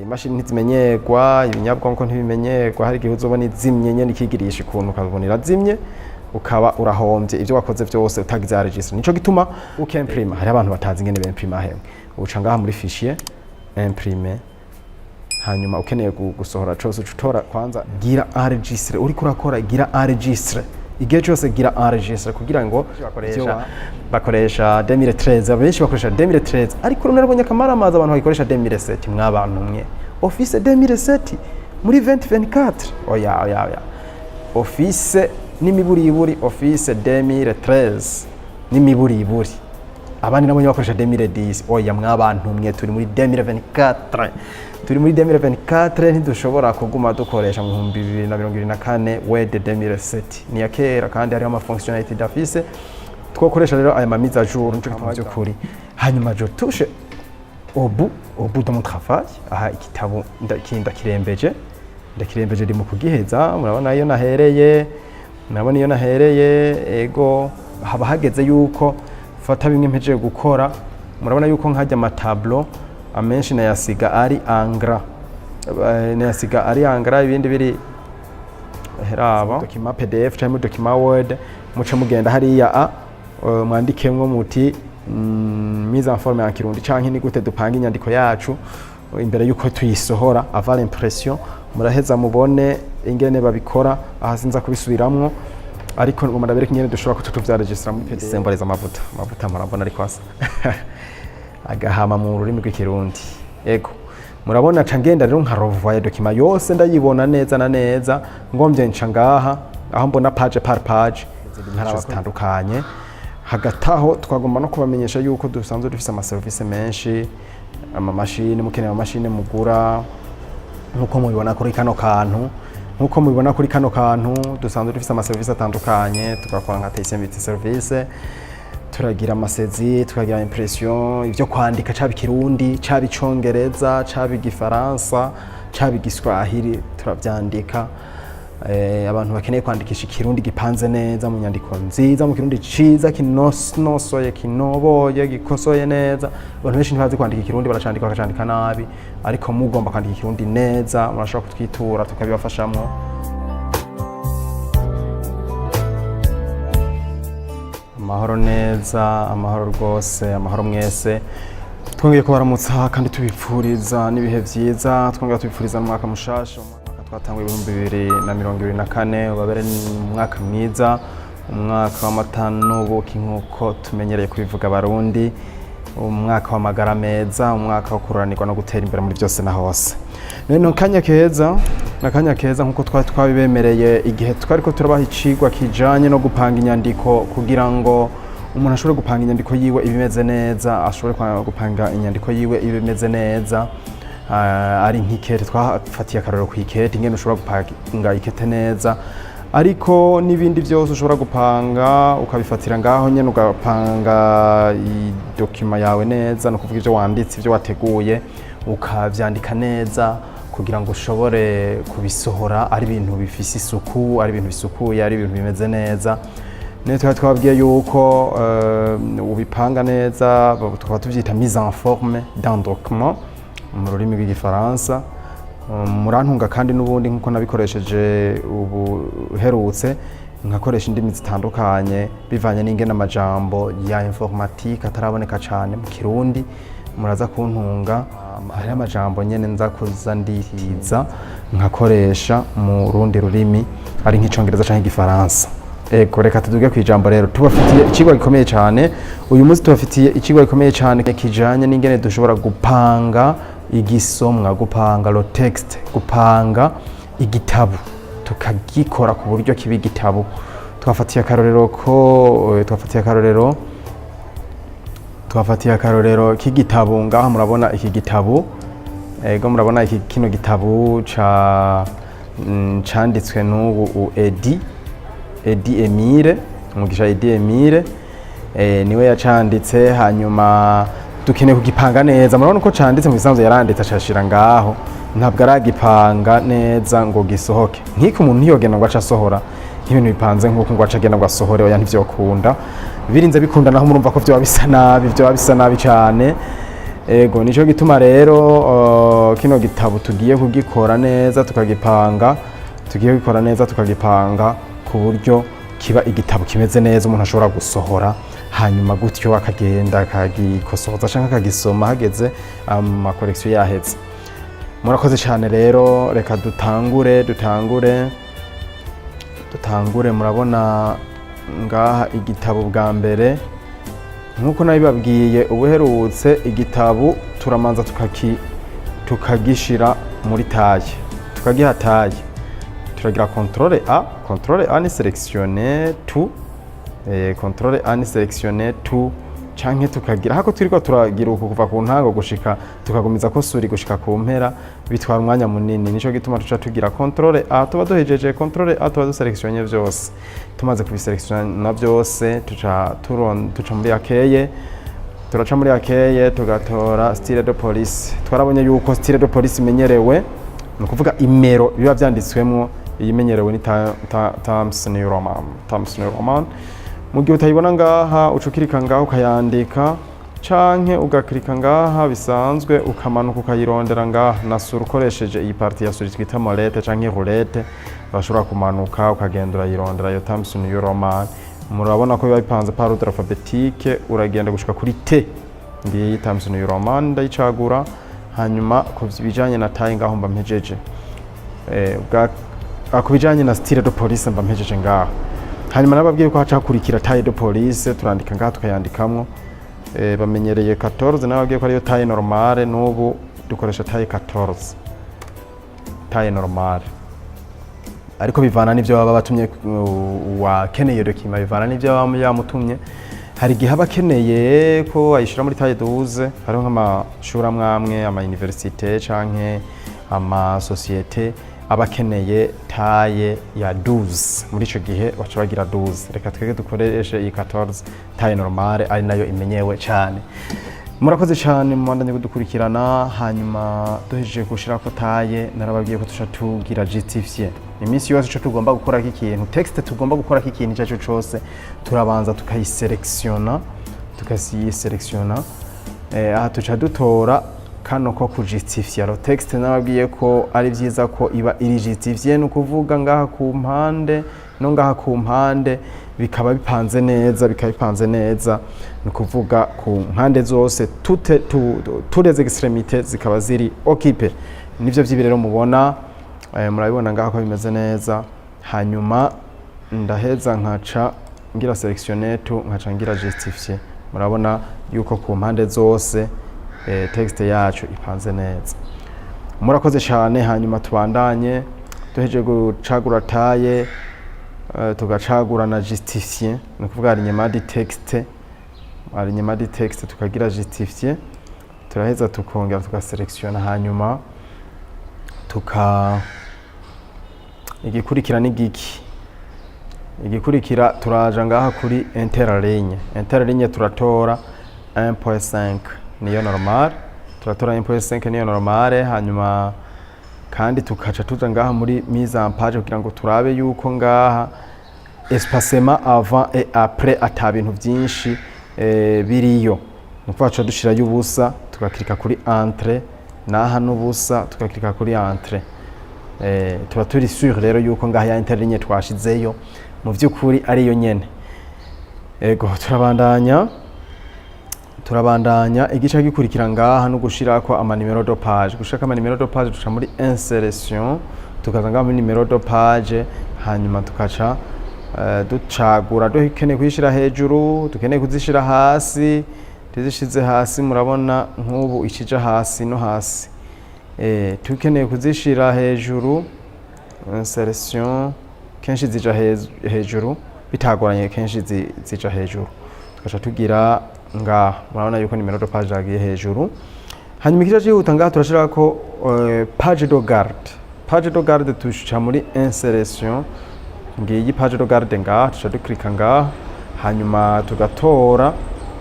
Imashini ntizimenyerwa, ibinyabwonko ntibimenyerwa. Hari igihe uzobona izimye nyene, ikigirisha ukuntu, ukabona irazimye, ukaba urahombye ibyo wakoze byose utagize enregistre. Nico gituma ukimprima, hari abantu batazi ingene bimprima. Hemwe, uca ngaha muri fichier, imprimer, hanyuma ukeneye gusohora cose, uca utora. Kwanza gira enregistre, uriko urakora gira enregistre igihe cyose, gira enregistre kugira ngo bakoresha 2013, abenshi bakoresha 2013, ariko narabonye akamaramaza abantu bagikoresha 2007. Mwabantu mwe, Office 2007 muri 2024? Oya, oya, oya! Office n'imiburiburi, Office 2013 n'imiburiburi. Abandi nabonye bakoresha 2010. Oya, mwabantu mwe, turi muri 2024, turi muri 2024, ntidushobora kuguma dukoresha mu 2024. Word 2007 ni ya kera kandi hariho ama fonctionnalité idafise. Twokoresha rero aya ma mises à jour, nico gituma by'ukuri. Hanyuma je touche au bout de mon travail. Aha igitabo ndakirembeje, ndakirembeje, ndi mu kugiheza. Murabona iyo nahereye, murabona iyo nahereye. Ego, haba hageze yuko fata bimwe mpejeje gukora. Murabona yuko nkajya ama tableaux amenshi nayasiga ari en gras, nayasiga ari en gras, ibindi biri heraba. Document PDF cyangwa document Word, muce mugenda hariya a mwandikemwo muti mise en forme ya Kirundi, canke ni gute dupanga inyandiko yacu imbere yuko tuyisohora, avant l'impression. Muraheza mubone ingene babikora. Aha sinza kubisubiramwo, ariko ngomba ndabereka ingene dushobora kuca tuvyaregistra muri PDF. Symbolise amavuta, amavuta murabona ariko asa agahama mu rurimi rw'Ikirundi. Ego, murabona, ca ngenda rero nka revoya document yose, ndayibona neza na neza. Ngombye nca ngaha aho mbona page par page, izindi zitandukanye. Hagati aho twagomba no kubamenyesha yuko dusanzwe dufise amaserivisi menshi, amamashini. Mukeneye amamashini mugura, nkuko mubibona kuri kano kantu, nkuko mubibona kuri kano kantu, dusanzwe dufise amaserivisi atandukanye. Tugakora nka TCMT service, turagira ama saisie, tukagira impression, ivyo kwandika, caba Ikirundi, caba Icongereza, caba Igifaransa, caba Igiswahili, turavyandika. Abantu bakeneye kwandikisha Ikirundi gipanze neza mu nyandiko nziza, mu Kirundi ciza kinosoye, kinoboye, gikosoye neza. Abantu benshi ntibazi kwandika Ikirundi, baracandika bakacandika nabi, ariko mugomba kwandika Ikirundi neza, murashobora kutwitura tukabibafashamwo. Amahoro neza, amahoro rwose, amahoro mwese. Twongeye kubaramutsa kandi tubipfuriza n'ibihe vyiza, twongera tubipfuriza n'umwaka mushasha. Umwaka twatanguye, 2024, ubabere umwaka mwiza, umwaka w'amata n'ubuki nk'uko tumenyereye kubivuga Abarundi, umwaka w'amagara meza, umwaka wo kururanirwa no gutera imbere muri byose na hose. None akanya keza, nakanya keza, nkuko twari twabibemereye igihe twariko turabaha icigwa kijanye no gupanga inyandiko, kugira ngo umuntu ashobore gupanga inyandiko yiwe ibimeze neza, ashobore gupanga inyandiko yiwe ibimeze neza. Ari nk'ikete, twafatiye akarorero ku ikete, ingene ushobora gupanga ikete neza, ariko n'ibindi byose ushobora gupanga ukabifatira ngaho nyene, ugapanga i document yawe neza, ni ukuvuga ibyo wanditse, ibyo wateguye, ukavyandika neza kugira ngo ushobore kubisohora ari ibintu bifise isuku, ari ibintu bisukuye, ari ibintu bimeze neza. Niyo twari twababwiye yuko ubipanga neza, tukaba tuvyita mise en forme d'un document mu rurimi rw'Igifaransa. Murantunga kandi n'ubundi nk'uko nabikoresheje ubuherutse, nkakoresha indimi zitandukanye bivanye n'ingene amajambo ya informatique ataraboneka cane mu Kirundi. Muraza kuntunga, hariho amajambo nyene nza kuza nditiza nkakoresha mu rundi rurimi, ari nk'Icongereza canke Igifaransa. Ego, reka tuduge ku ijambo rero. Tubafitiye icigwa gikomeye cyane uyu munsi, tubafitiye icigwa gikomeye cyane kijanye n'ingene dushobora gupanga igisomwa, gupanga le texte, gupanga igitabo, tukagikora ku buryo kiba igitabo. Twafatiye akarorero k'igitabo. Ngaha murabona iki gitabo. Ego, murabona iki kino gitabo ca canditswe n'ubu Edi Emile Umugisha. Edi Emile niwe yacanditse. Hanyuma dukeneye kugipanga neza. Murabona uko canditse, mu bisanzwe yaranditse acashira ngaho, ntabwo aragipanga neza ngo gisohoke. Nk'iko umuntu ntiyogenda ngo ace asohora nk'ibintu bipanze nk'uko, ngo ace agenda ngo asohore. Oya, ntivyokunda. Birinze bikunda naho, murumva ko vyoba bisa nabi, vyoba bisa nabi cane. Ego, nico gituma rero kino gitabo tugiye kugikora neza tukagipanga, tugiye kugikora neza tukagipanga ku buryo kiba igitabo kimeze neza, umuntu ashobora gusohora, hanyuma gutyo akagenda akagikosoza canke akagisoma hageze ama corrections yaheze. Murakoze cyane. Rero reka dutangure. Murabona ngaha igitabo bwa mbere, nk'uko nabibabwiye ubuherutse, igitabo turamanza tukagishira muri taille, tukagiha taille. Turagira contrôle A. Contrôle A ni sélectionner tout, contrôle A ni sélectionner tout, canke tukagira hako turiko turagira uku kuva ku ntango gushika, tukagumiza ko souris gushika ku mpera, bitwara umwanya munini. Nico gituma tuca tugira contrôle A. Tuba duhejeje contrôle A, tuba dusélectionné vyose. Tumaze kubisélectionna vyose, tuca muri accueil, turaca muri accueil, tugatora style de police. Twarabonye yuko style de police imenyerewe, ni ukuvuga imero biba vyanditswemwo, iyimenyerewe ni Times New Roman. Times New Roman, mu gihe utayibona ngaha, uca ukirika ngaha ukayandika, canke ugakirika ngaha bisanzwe, ukamanuka ukayirondera ngaha na souris. Ukoresheje iyi partie ya souris twita molette canke roulette, urashobora kumanuka ukagenda urayirondera iyo Times New Roman. Murabona ko biba bipanze par ordre alphabétique, uragenda gushika kuri T. Ngiyi Times New Roman, ndayicagura. Hanyuma ku bijanye na taille ngaho mba mpejeje. Ku bijanye na style de police mba mpejeje ngaho. Hanyuma nababwiye ko haca hakurikira taille de police. Turandika ngaha, tukayandikamwo. Bamenyereye 14, nababwiye ko ariyo taille normale. N'ubu dukoresha taille 14, taille normale, ariko bivana n'ivyo baba batumye uwakeneye document, bivana n'ivyo baba yamutumye. Hari igihe aba akeneye ko ayishira muri taille 12. Hariho nk'amashuri amwe amwe, ama université canke ama société aba akeneye taille ya 12. Muri ico gihe baca bagira 12. Reka twege dukoreshe iyi 14, taille normale, ari nayo imenyewe cane. Murakoze cyane, mubandanye kudukurikirana. Hanyuma duhejeje gushirako taille, narababwiye ko tuca tugira justifier. Iminsi yose ico tugomba gukorako ikintu, texte tugomba gukorako ikintu icyo aricyo cose, turabanza tukayisélectionna. Tukayisélectionna, aha tuca dutora kano ko kujustifier le texte. Nababwiye ko ari vyiza ko iba iri justifié, ni ukuvuga ngaha ku mpande no ngaha ku mpande bikaba bipanze neza, bikaba bipanze neza, ni ukuvuga ku mpande zose, toutes les extrémités zikaba ziri occupées. Nivyo vy'ibi rero mubona, murabibona ngaha ko bimeze neza. Hanyuma ndaheza nkaca ngira sélectionner tout, nkaca ngira justifier. Murabona yuko ku mpande zose texte yacu ipanze neza. Murakoze cyane. Hanyuma tubandanye. Duhejeje gucagura taille, tugacagura na justifier, ni ukuvuga alignement du texte, alignement du texte, tukagira justifier. Turaheza tukongera tugasélectionna, hanyuma tuka igikurikira ni giki? Igikurikira, turaja ngaha kuri interligne. Interligne turatora 1.5, niyo normal. Turatora 1.5, niyo normale. Hanyuma kandi tukaca tuja ngaha muri mise en page kugira ngo turabe yuko ngaha espacement avant et après ata bintu vyinshi biriyo. Ni ukuvuga tuca dushirayo ubusa, tugakirika kuri entrée, naha n'ubusa, tugakirika kuri entrée. Tuba turi sûr rero yuko ngaha ya interligne twashizeyo mu vy'ukuri ariyo nyene. Ego, turabandanya. Igice gikurikira ngaha no gushirako ama numéro de page. Gushirako ama numéro de page, duca muri insertion, tukaza ngaha muri numéro de page, hanyuma tukaca ducagura dukeneye kuyishira hejuru, dukeneye kuzishira hasi. Tuzishize hasi, murabona nk'ubu ikija hasi no hasi. Tukeneye kuzishira hejuru, insertion, kenshi zija hejuru bitagoranye, kenshi zija hejuru. Tugaca tugira ngaha, murabona yuko numéro de page yagiye hejuru. Hanyuma ikija cihuta ngaha, turashirako page de garde. Page de garde, tuca muri insertion, ngiyi page de garde ngaha, tuca duklika ngaha, hanyuma tugatora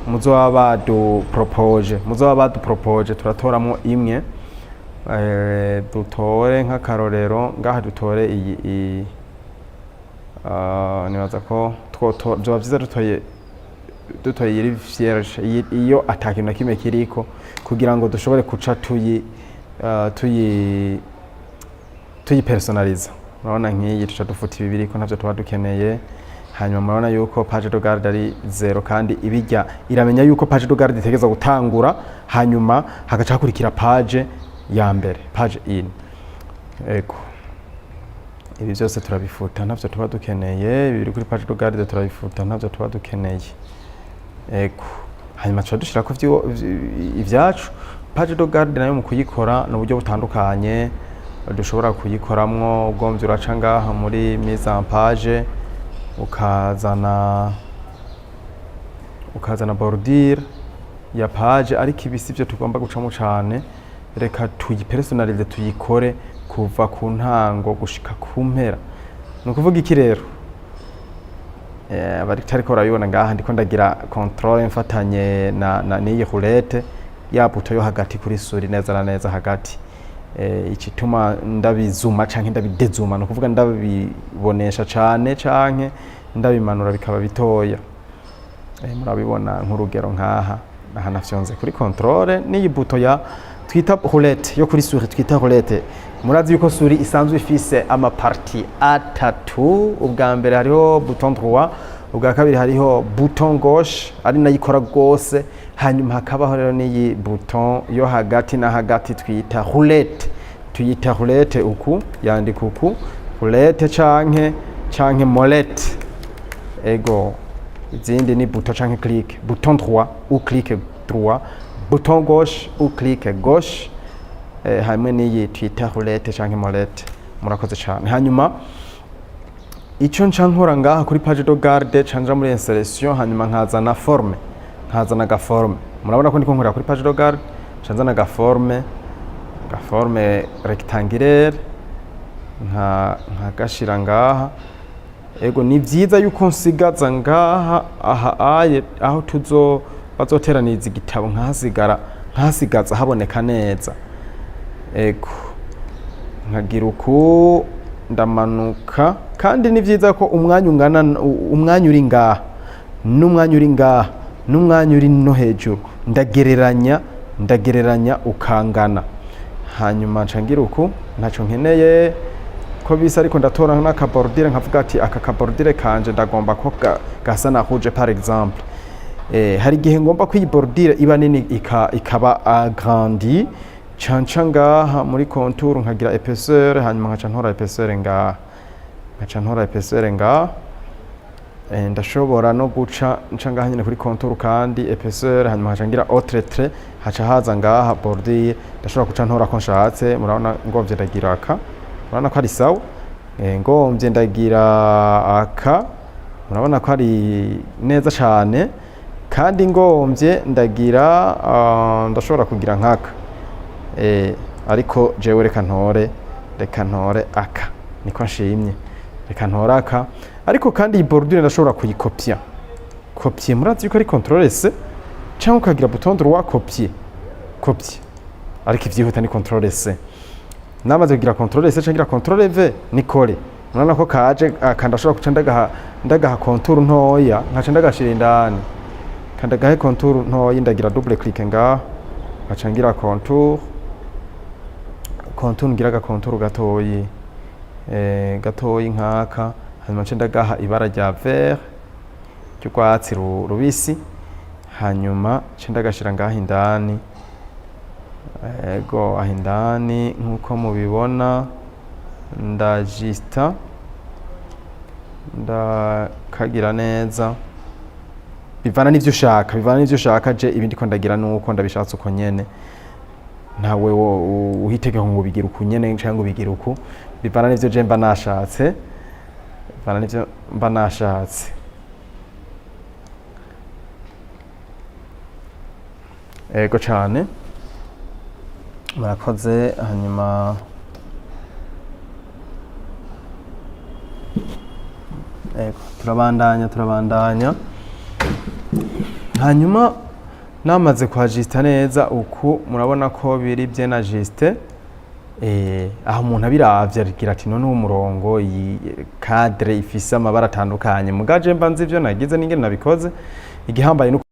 muzo baba badupropoje. Muzo baba badupropoje turatoramwo imwe. Dutore nk'akarorero ngaha, dutore iyi. Nibaza ko vyoba vyiza dutoye. Dutoye iri vierge, iyo ata kintu na kimwe kiriko, kugira ngo dushobore kuca tuyi tuyi tuyipersonaliza. Murabona nk'iyi tuca dufuta ibi biriko, ntavyo tuba dukeneye. Hanyuma murabona yuko page de garde ari zéro, kandi ibijya iramenya yuko page de garde itegerezwa gutangura, hanyuma hagaca hakurikira page ya mbere, page in. Ego, ibi byose turabifuta, ntavyo tuba dukeneye. Ibi biri kuri page de garde turabifuta, ntavyo tuba dukeneye. Ego, hanyuma tuca dushirako ivyacu. Page de garde nayo mu kuyikora ni uburyo butandukanye dushobora kuyikoramwo. Ugomvye uraca ngaha muri mise en page, ukazana bordure ya page, ariko ibi sivyo tugomba gucamo cane. Reka tuyipersonalize, tuyikore kuva ku ntango gushika ku mpera. Ni ukuvuga iki rero? Abariko barabibona ngaha, ndiko ndagira contrôle mfatanye na n'iyi roulette ya bouton yo hagati kuri souris, neza na neza hagati. Ikituma ndabizuma canke ndabidezuma, ni ukuvuga ndabibonesha cane canke ndabimanura bikaba bitoya. Murabibona nk'urugero nkaha, aha nafyonze kuri contrôle n'iyi bouton ya twita roulette yo kuri souris, twita roulette. Murazi yuko souris isanzwe ifise ama parties atatu. Ubwa mbere hariho bouton droit, ubwa kabiri hariho bouton gauche ari nayo ikora rwose, hanyuma hakabaho rero n'iyi bouton yo hagati na hagati twita roulette. Tuyita roulette uku, yandika uku, roulette canke molette. Ego, izindi ni bouton canke clic: bouton droit ou clic droit, bouton gauche ou clic gauche, hamwe n'iyi twita roulette canke molette. Murakoze cane. Hanyuma icyo nca nkora ngaha kuri page de garde, canja muri insertion, hanyuma nkazana forme, nkazana gaforme. Murabona ko ndiko nkorera kuri page de garde, nca nzana gaforme rectangulaire, nkagashira ngaha. Ego, ni vyiza yuko nsigaza ngaha aha aye aho tuzo bazoteraniriza igitabo, nkahasigara, nkahasigaza haboneka neza. Ego, nkagira uku, ndamanuka. Kandi ni vyiza ko umwanya ungana, umwanya uri ngaha n'umwanya uri ngaha n'umwanya uri no hejuru, ndagereranya ukangana. Hanyuma nca ngira uku, ntaco nkeneye ko bisa, ariko ndatora n'akabordure, nkavuga ati aka kabordure kanje ndagomba ko gasa na rouge, par exemple. Hari igihe ngomba ko iyi bordure iba nini, ikaba agrandi, canca ngaha muri contour, nkagira épaisseur, hanyuma nkaca ntora épaisseur ngaha, nkaca ntora épaisseur ngaha. Ndashobora no guca nca ngaha nyine kuri contour kandi épaisseur, hanyuma nkaca ngira autre trait, haca haza ngaha bordure. Ndashobora guca ntora ko nshatse. Murabona, ngomvye ndagira aka, murabona ko ari sawa. Ngomvye ndagira aka, murabona ko ari neza cane. Kandi ngomvye ndagira, ndashobora kugira nkaka. Ariko jewe reka ntore aka, niko nshimye, reka ntore aka. Ariko kandi iyi bordure ndashobora kuyikopya. Copier murazi yuko ari contrôle C, cyangwa ukagira bouton droit, copier, copier, ariko ivyihuta ni contrôle C. Namaze kugira contrôle C, cyangwa contrôle V, ni coller. Murabona ko kaje aka. Ndashobora guca ndagaha contour ntoya, nkaca ndagashira indani, kandagahe contour ntoya. Ndagira double clic ngaha, nkaca ngira contour, ngira aga contour gatoyi, gatoyi nkaka. Hanyuma nce ndagaha ibara rya vert, ry'urwatsi rubisi. Hanyuma nce ndagashira ngaha indani. Ego, aho indani nk'uko mubibona, ndajista, ndakagira neza. Bivana n'ivyo ushaka, bivana n'ivyo ushaka. Je ibindi ko ndagira nuko ndabishatse uko nyene. Ntawe uhitegeka ngo ubigira uku nyene canke ngo ubigira uku. Bivana n'ivyo je mba nashatse, bivana n'ivyo mba nashatse. Ego cane, murakoze. Hanyuma ego, turabandanya. Hanyuma namaze kuhajista neza uku, murabona ko biri bien ajusté. Aho umuntu abiravye agira ati none uwo murongo, iyi cadre ifise amabara atandukanye, mugaje mba nzi ivyo nagize n'ingene nabikoze. Igihambaye nuko